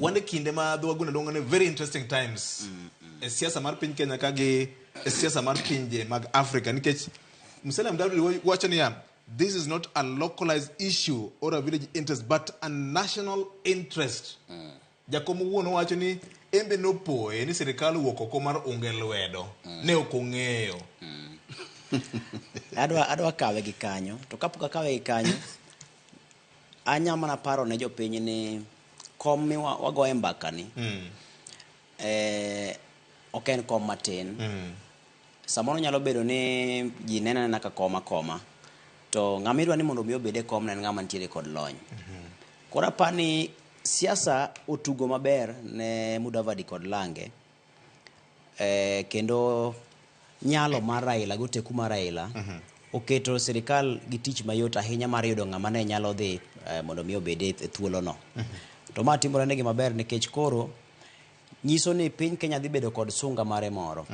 Wan e kinde ma dho wagunda luongo ni very interesting times e siasa mar piny Kenya ka gi e siasa mar pinje mag Afrika nikech Musalia Mudavadi wacho niya this is not a localized issue or a village interest but a national interest. Jakom owuon owacho ni en be nopoye ni sirikal owuok oko mar unge lwedo. Ne ok ong'eyo. Adwa kawe gi kanyo. To kapok akawe gi kanyo, anya mana paro ne jopiny ni kom mi wagoye mbaka ni ok en kom matin. Samoro nyalo bedo ni ji nene anena ka kom akoma. To ng'ama idwa ni mondo mi obed e komno en ng'ama nitiere kod lony. Koro aparo ni siasa otugo maber ne Mudavadi kod Lange. Kendo nyalo mar Raila gi oteku mar Raila oketo sirikal gi tich mayot ahinya mar yudo ng'ama ne nyalo dhi mondo mi obed e thuolono. To ma timore negi maber nikech koro nyiso ni piny Kenya dhi bedo kod sunga mare moro.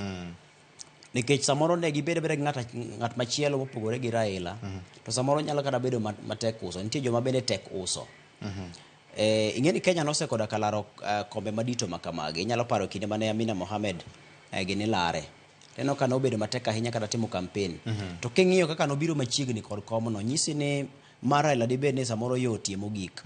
Nikech samoro ne gibedo abeda gi ng'at machielo mopogore gi Raila, to samoro nyalo kata bedo matek uso. Nitie joma bende tek uso. Ing'e ni Kenya nosekoda ka laro kombe madito ma kamagi. Inyalo paro kinde mane Amina Mohamed gini lare. Ineno ka nobedo matek ahinya kata timo campaign. To king'iyo kaka nobiro machiegni kod komno, nyisi ni mar Raila dibed ni samoro yotie mogik.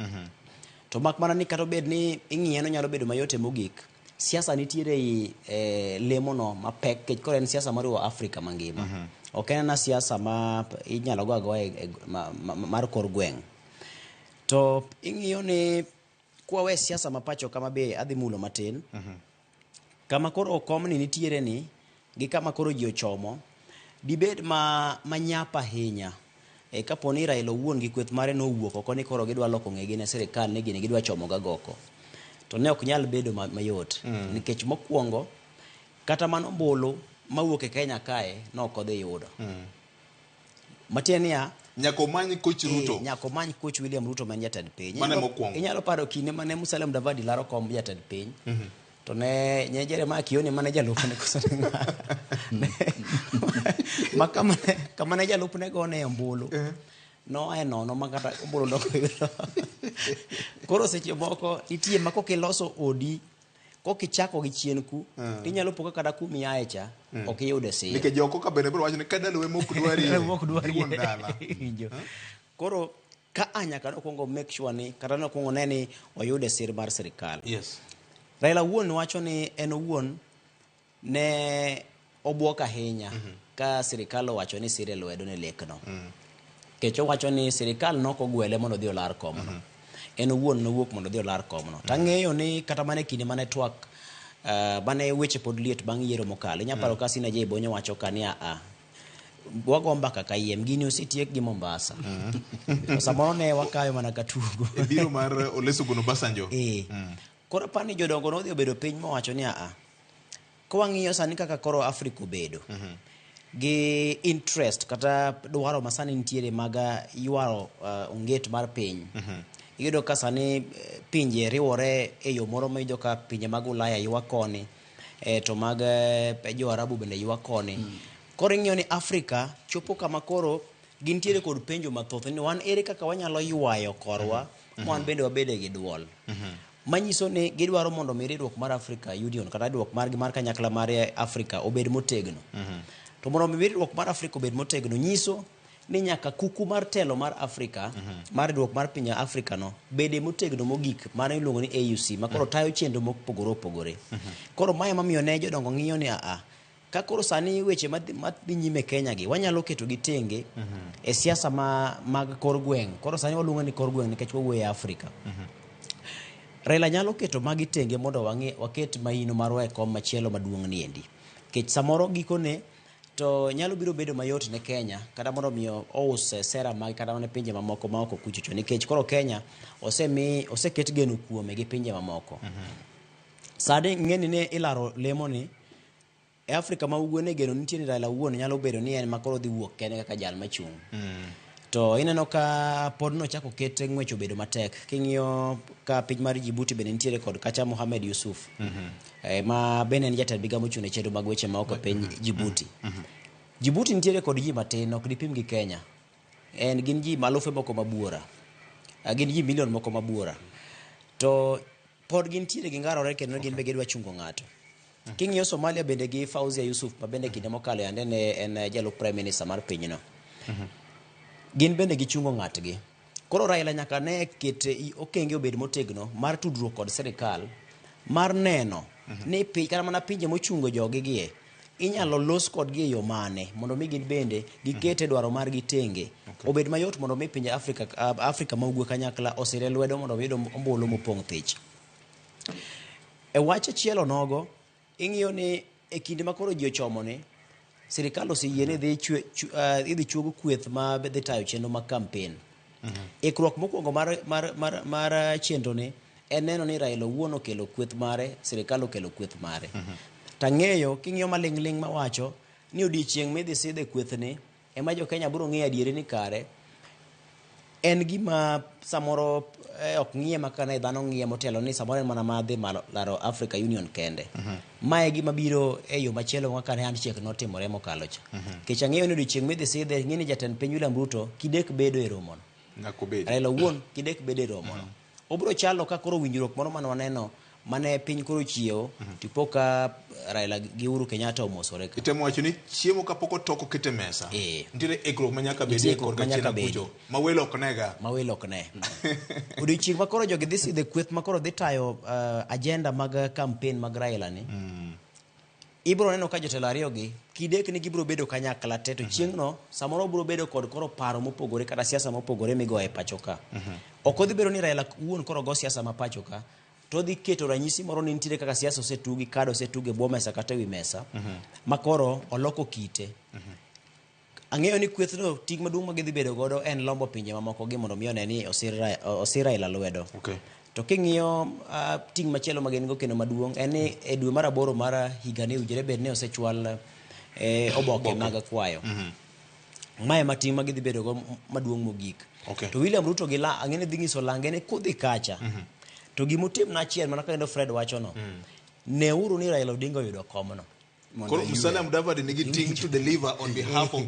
To mak mana ni kata obed ni ing'iye nonyalo bedo mayotie mogik, siasa nitiere ei lemono mapek nikech koro en siasa moriwo Afrika mangima. Ok en ana siasa ma inyalo go agoya mar kor gweng'. To ing'iyo ni kwawe siasa ma pacho kama be adhi mulo matin. Kama koro komni nitiere ni gi kama koro ji ochomo dibed ma manyap ahinya. Kapo ni Raila owuon gi kweth mare nowuok oko ni koro gidwa loko ng'egi ne sirikal ni gini gidwa chomo gagoko. To ne ok nyal bedo mayot. Nikech mokwongo kata mano ombulu mawuok e Kenya kae ne ok odhi yudo. Matiende niya, Nyaka omany coach Ruto. Nyaka omany coach William Ruto ma en jatend piny. Mano e mokwongo. Inyalo paro kinde mane Musalia Mudavadi laro kom jatend piny. To ne Jeremiah Kioni mane jalupne koso ne ng'a? Ma kama ne jalupne gone ombulu. Noa e nono ma kata ombulu ne ok oyudo. Koro seche moko nitie ma kokiloso odi, kokichako gi chien ku, tinyalo po ka kata kuma iae cha, ok iyude sir. Nikech joko ka bende biro wacho ni ka dalawe mok dwarie, Mok dwarie. iwuon dala. Iwinjo. Koro ka a nyaka nokwongo make sure ni kata nokwongo ne ni oyude sir mar sirikal. Raila owuon wacho ni en owuon ne obwok ahinya ka sirikal owacho ni sire lwedo ne lekno. Nikech owacho ni sirikal nok ogwele mondo odhi olar komno. En owuon nowuok mondo odhi olar komno. Tang'eyo ni kata mana e kinde mane twak mane weche pod liet bang' yiero mokalo. Inyalo paro ka Sina J Bonyo wacho ka ni a wago mbaka kayiem gini osetiek gi Mombasa. To samoro ne wakayo mana ka tugo. E biro mar Olusegun Obasanjo. Koro aparo ni jodongo nodhi obedo piny mowacho ni a ka wang'iyo sani kaka koro Afrika obedo gi interest kata dwaro ma sani nitiere mag ywaro onget mar piny. Iyudo ka sani pinje riwore e yo moro ma iyudo ka pinje mag Ulaya ywak koni, to mag jo Arabu bende ywak koni. Koro ing'iyo ni Afrika chopo kama koro gintiere kod penjo mathoth ni wan ere kaka wanyalo ywayo korwa ma wan bende wabede gi duol. Manyiso ni gidwaro mondo mi riwruok mar Africa Union kata riwruok margi mar kanyakla mar Afrika obed motegno. To mondo mi riwruok mar Afrika obed motegno nyiso ni nyaka kuku mar telo mar Afrika, mar riwruok mar pinje Afrika no bede motegno mogik, mano iluongo ni AUC ma koro tayo chenro mopogore opogore. Koro mae mamiyo ne jodongo ng'iyo ni a ka koro sani weche madhi nyime Kenya gi wanyalo keto gi tenge e siasa mag kor gweng'. Koro sani waluongo ni kor gweng' nikech wawuoyo e Afrika. Raila nyalo keto magi tenge mondo waket maino marwa e kom machielo maduong' ni endi. Nikech samoro gikone to nyalo biro bedo mayot ne Kenya kata mondo mi ous sera mag kata mana pinje mamoko ma oko kuchocho nikech koro Kenya oseket geno kuome gi pinje mamoko. Sani ng'eni ne ilaro lemo ni e Afrika ma ugwe ne geno nitie ni Raila owuon nyalo bedo ni en ma koro dhi wuok kende kaka jal machung'. To ineno ka pod nochako ket ng'wech obedo matek. King'iyo ka piny mar Djibouti bende nitiere kod kacha Mohamed Yusuf. Ma bende en jatend migao mochung' ne chenro mag weche ma oko e piny Djibouti. Djibouti nitiere kod ji matin, ok dipim gi Kenya. En gin ji malufe moko mabuora. Gin ji milion moko mabuora. To Pod gintiere gi ngarore kendo gin be gidwa chungo ng'ato. King'iyo Somalia bende gi Fauzia Yusuf ma bende kinde mokalo yande ne en jalup prime minister mar pinyno. Gin bende gichungo ng'atgi. Koro Raila nyaka ne ket okenge obed motegno mar tudruok kod sirikal mar neno ni kata mana pinje mochungo jogi gie inyalo los kodgi e yo mane mondo mi gin bende gikete dwaro margi tenge. Obed mayot mondo mi pinje Afrika, Afrika ma ugwe kanyakla osire lwedo mondo oyud ombulu mopong' thich. E wach achiel onogo, ing'iyo ni e kinde ma koro ji ochomo ni, sirikal oseyie ni idhi chuog kweth ma dhi tayo chenro mag campaign. Ikruok mokwongo mar chenro ni en neno ni Raila owuon okelo kweth mare, sirikal okelo kweth mare. Tang'eyo king'iyo maling'ling' mawacho ni odiechieng' midhi sidhe kweth ni ema jo Kenya biro ng'eyo adieri ni kare en gima samoro ok ng'iye maka ne dhano ng'iye motelo ni samoro en mana madhi malo laro Africa Union kende. Mae gima biro e yo machielo kaka ne handshake notimore mokalo cha. Nikech ang'eyo ni odiechieng' midhi sidhe ng'e ni jatend piny William Ruto kidek bedo e romono. Nyaka obedi. Raila owuon kidek bedo e romono. Obiro chalo ka koro winjruok moro mane waneno mane piny koro chiewo tipo ka Raila gi Uhuru Kenyatta omosore ka. Itemo wacho ni chiemo kapok otoko oket e mesa. Nitiere ikruok ma nyaka Nitie bedie ikruok korka ma nyaka chien bedi. kucho. Ma welo ok nega. Ma welo ok ne. Odiochieng' ma koro jogi dhi sidhe kweth ma koro dhi tayo agenda mag campaign mag Raila ni. Ibiro neno ka jotelo ariyo gi kidek ni gibiro bedo kanyakla te to chieng'no samoro biro bedo kod koro paro mopogore kata siasa mopogore migoyo e pacho ka. Ok odhi bedo ni Raila wuon koro go siasa ma pacho ka to odhi keto ranyisi moro ni nitiere kaka siasa osetugi, kad osetugi e bwo mesa kata ewi mesa ma koro oloko kite. Ang'eyo ni kwethno ting' maduong' ma gidhi bedo godo en lombo pinje mamoko gi mondo mi one ni osir Raila lwedo. To king'iyo ting' machielo ma gin go kendo maduong' en ni e dwe mar aboro mar higani owinjore bed ni osechwal oboke mag kwayo. Mae ema ting' ma gidhi bedo go maduong' mogik. To William Ruto gi ang'e ni dhi nyiso lange ni kudhi kacha. To gimotimna achiel mana kaka Fred wachono. Neuru ni Raila Odinga oyudo komno. Koro Musalia Mudavadi nigi ting' to deliver on behalf of